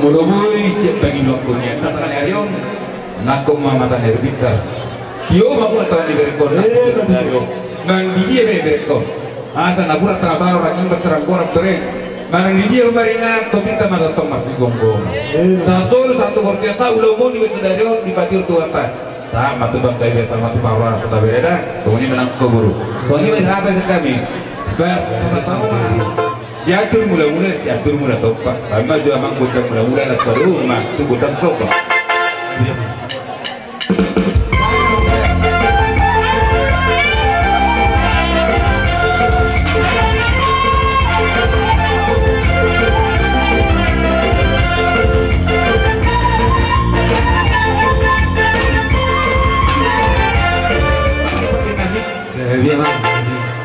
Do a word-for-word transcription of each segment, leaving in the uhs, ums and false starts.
Molo boi siap bagi nuakkon nian mata ni ari on, nangkon ma mata ni ari binsar. Tio ma mata ni berekkon. Nang di dia be berekkon. Asa na pura taba orang imbat serang borak bereng. Manang di dia maringan topita mata tong masih gonggong. Sasolu satu bortia sa ulo moni be sadari on di patiur Tuhanta. Sama tu bangkai biasa mati parora sata bereda. Songon i manang ko guru. Songon i masih rata sekami. Bar pasal tahu mah. Siatur mula-mula, siatur mula tompa. Kami maju amang godang mula-mula, las baru rumah, tu godang sopa.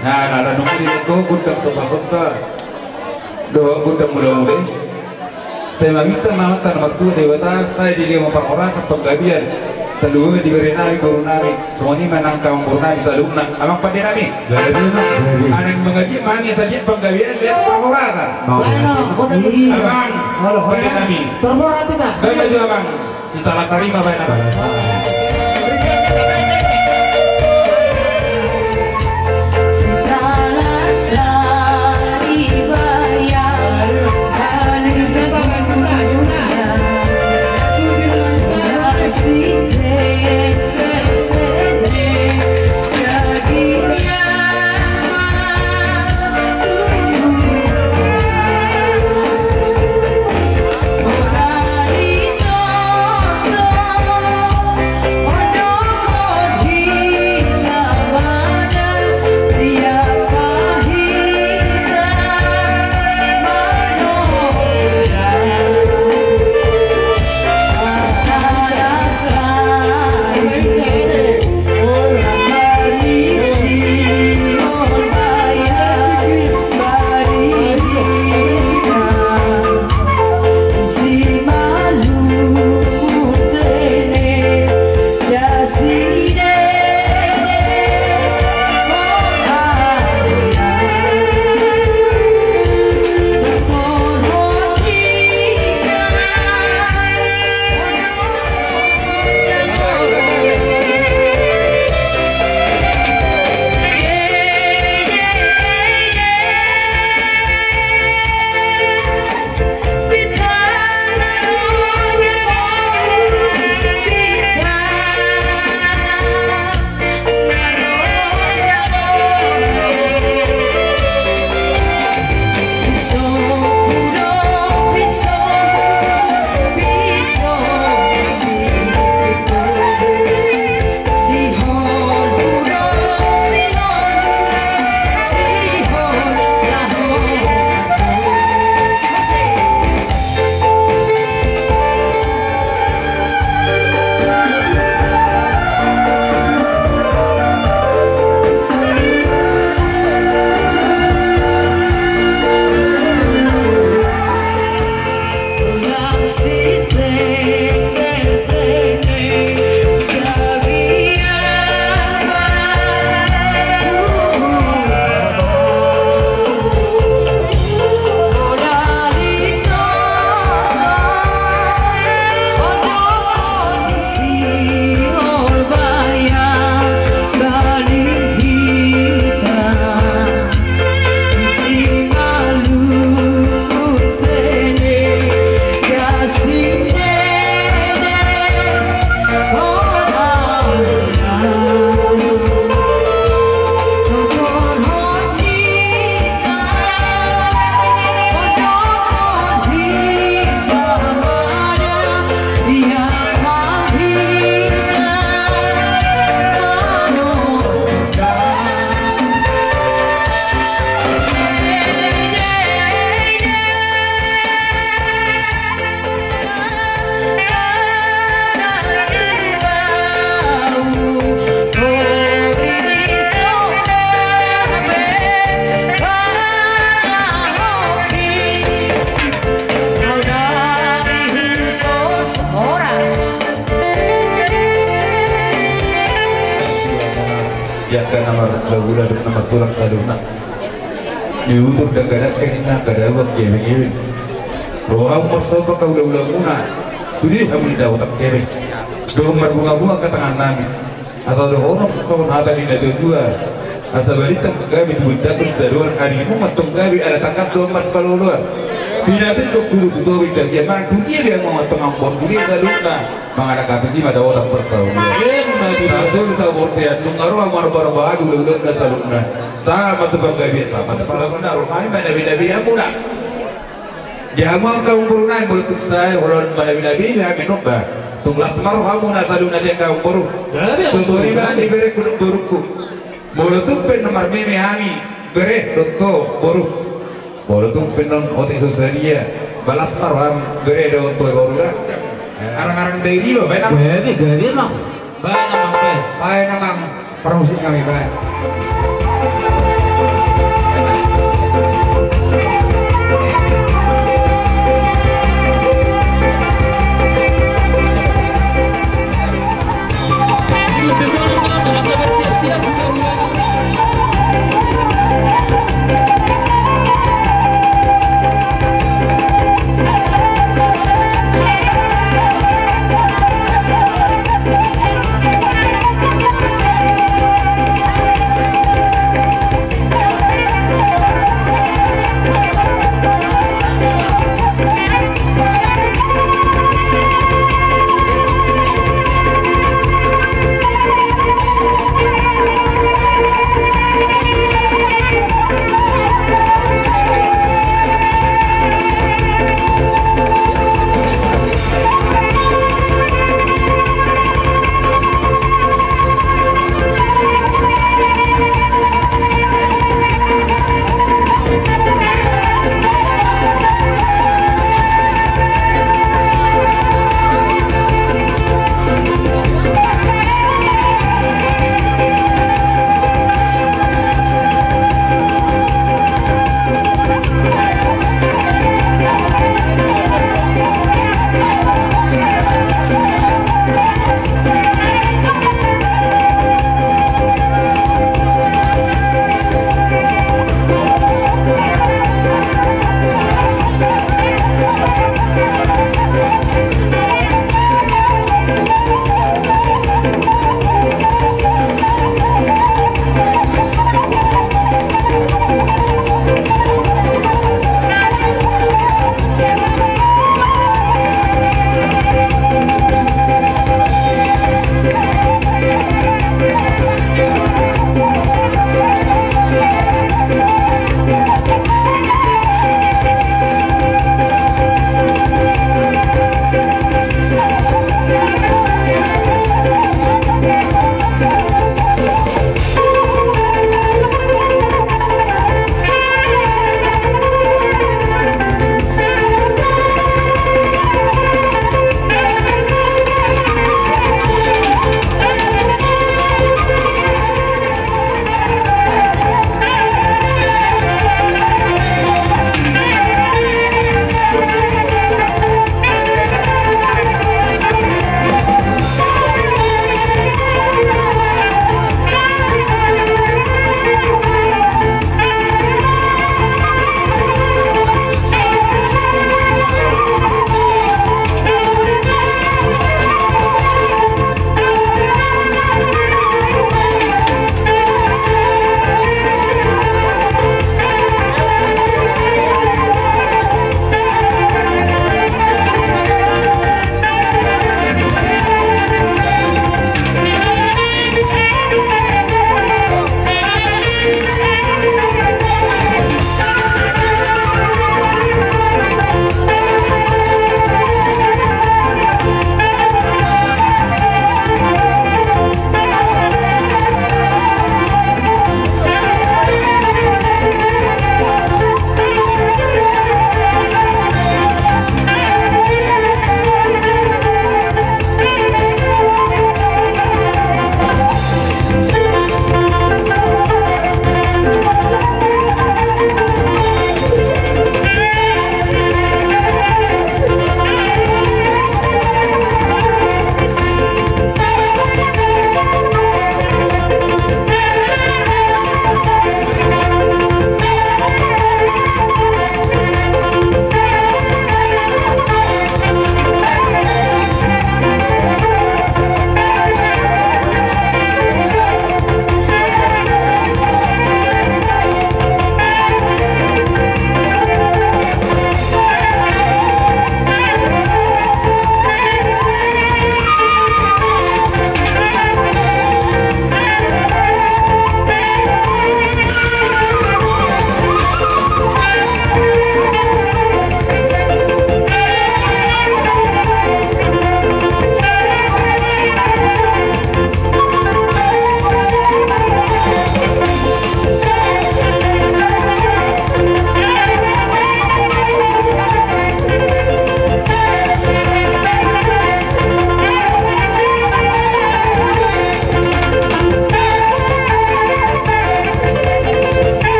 Nah, nah, nah, nunggu di tengko, godang sopa-sopa. Dohot godang mula-mula i. Sai maminta ma Amanta na martua Debata, sai dilehon ma parhorasan panggabean. Taluhon ma dibere nami boru nami. Songon i ma nang amang boru nami saluhutna. Amang pande nami. Gabe ma, gabe. Anak mangaji ma hami sadiat panggabean, lehon parhorasan. Mau. Amang pande nami. Termorat kita. Baik aja, Amang. Sitala sari ma baen. Di angka na marhula-hula dohot na martulang saluhutna. Di utur dangganak ninna, kada uang gebeng-gebeng. Rohamu marsomba hula-hulamuna, sude hamu di daotan kere. Dohot marbunga-bunga angka tangan nami. Asa dohonon songon hata ni natuatua. Asa balintang gabe tu bintang, sitadoan arimu ma antong gabe ala tangkas dohot marsipaolo-oloan. Pinatunduk guru tu toru, ita dia manang tu dia be hamu antong, ampuon tu dia saluhutna. Mangalangka tusi ma daotan parsaulian. Sahat tu sabortean, nunga ro hamu marbarbar hula-hulana saluhutna. Sahat ma tu panggabean, sahat ma tu panggabean, roha ni manabi-nabi hamuna. Di hamu angka umboru nami, molo tung sae holan manabi-nabi hami, nunga tung las ma rohamuna saluhutna di angka umboru. Songon i ma di berengku dohot borungku. Molo tung pe nunga marmeme hami, bere dohot boru. Molo tung pe nunga otik so sadia, las ma roham bere dohot boru da. Arang-arang dairi ma baen. Gabe, gabe ma. Baen amang, baen. Baen amang. Parmusik nami, baen.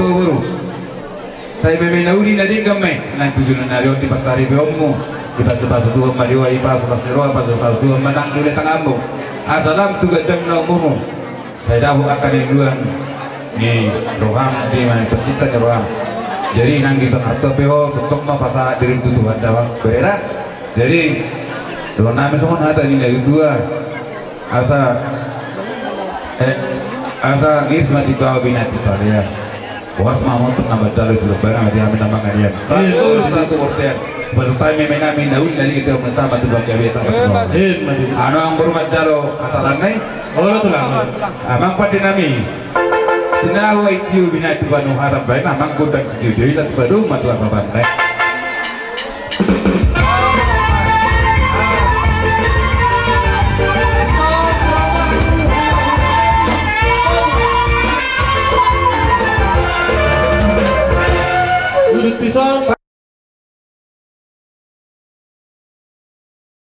Boru. Sai meme na uli na denggan ma i, nang tu joloan ni ari on dipasaripeonmu, dipasupasu Tuhan ma di roha, dipasupasu di roha, pasupasu Tuhan ma nang di uli tanganmu. Asa lam tu ganjangna umurmu. Sai dapot angka na niluluan ni roham, di mana percinta ni roham. Jadi nang di pangarto pe ho, tongtong ma pasahat dirim tu Tuhan da, berera. Jadi dohononnami songon hata ni na tuatua. Asa, eh, asa liris ma tiba ho binatu salean. Horas ma montok na manjalo di lombana, mati hami na mangalian. Satu, satu portean. Peserta meme nami na uli na denggan, tio mene sama tu bangga biasa. Anon boru manjalo asaran nai. Amang pande nami. Tinahu ai tio binatu banu hatam baen, amang gondang sitio-tio, ilas badu matu asaran nai.